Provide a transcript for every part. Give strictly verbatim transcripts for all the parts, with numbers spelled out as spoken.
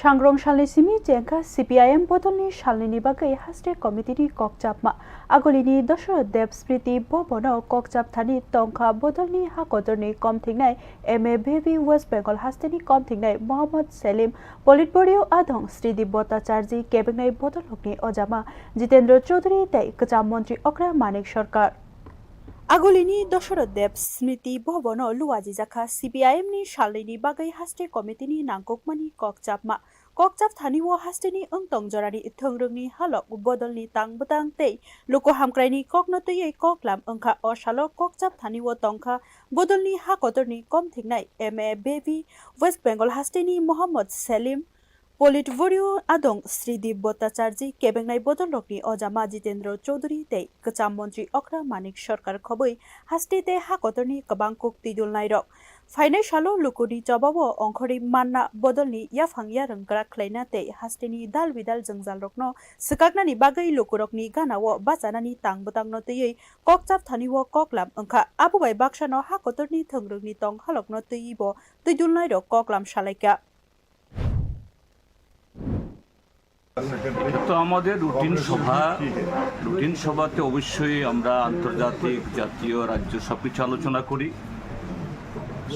Sangrong salni simi chengkha C P I M bodolni salnini bagwi haste committee ni kokchapma. Agulini Dosoroth Deb Smriti Bhavan o kokchap thani tongkha bodolni hakotorni komthingnai M A Bhevi, West Bengal hasteni komthingnai Mohammad Selim, Politburo adong Sridip Bhattacharjee, kebengnai bodolrokni ojama Jitendra Chaudhary tei kwcham montri okra Manik Sarkar. Agulini Dosoroth Deb Smriti Bhavan o luajijakha C P I M ni salnini bagwi haste committee ni nangkukmani kokchapma. Kokchap thani o hasteni wngtong jorani thwngrwngni halok bodolni tang bwtang tei luku hamkraini kokno twiwi koklam wngkha. O salo kokchap thani o tongkha bodolni hakotorni komthingnai M A Bhevi, West Bengal hasteni Mohammad Selim, Politburo adong Sridip Bhattacharjee, kebengnai bodolrokni ojama Jitendra Chaudhary tei kwcham montri okra Manik Sarkar khobwi haste tei hakotorni kwbang kuk twidulnairok. Phainai salo lukuni chobao ongkhorwi manna bodolni yaphang yarwng kwrak khlaina tei hasteni dal bidal jwngjalrokno swkaknani bagwi lukurokni ganao bachanani tang bwtangno twiwi kokchap thani o koklam wngkha. Abo bai baksano hakotorni thwngrwngni tong halokno twiwi bo twidulnairok koklam salaikha. এটা তো আমাদের রুটিন সভা। রুটিন সভাতে অবশ্যই আমরা আন্তর্জাতিক, জাতীয়, রাজ্য সব কিছু আলোচনা করি,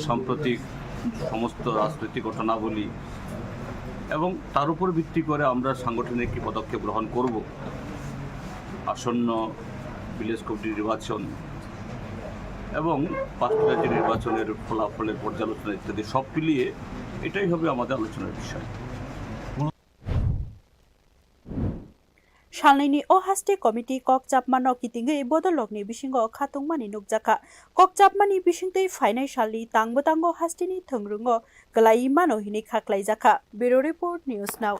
সাম্প্রতিক সমস্ত রাজনৈতিক ঘটনাবলী, এবং তার উপর ভিত্তি করে আমরা সাংগঠনিক কি পদক্ষেপ গ্রহণ করব। আসন্ন ভিলেজ কমিটি নির্বাচন এবং পাঁচটি রাজ্য নির্বাচনের ফলাফলের পর্যালোচনা ইত্যাদি সব মিলিয়ে এটাই হবে আমাদের আলোচনার বিষয়। Salnini o haste committee kokchapmano kitingwi bodolrokni bisingo khatungmani nukjakha. Kokchapmani bisingtwi phainai salni tang bwtango hasteni thwngrwngo kwlaiwi mano hinwi khaklaijakha. Bureau Report, News Now.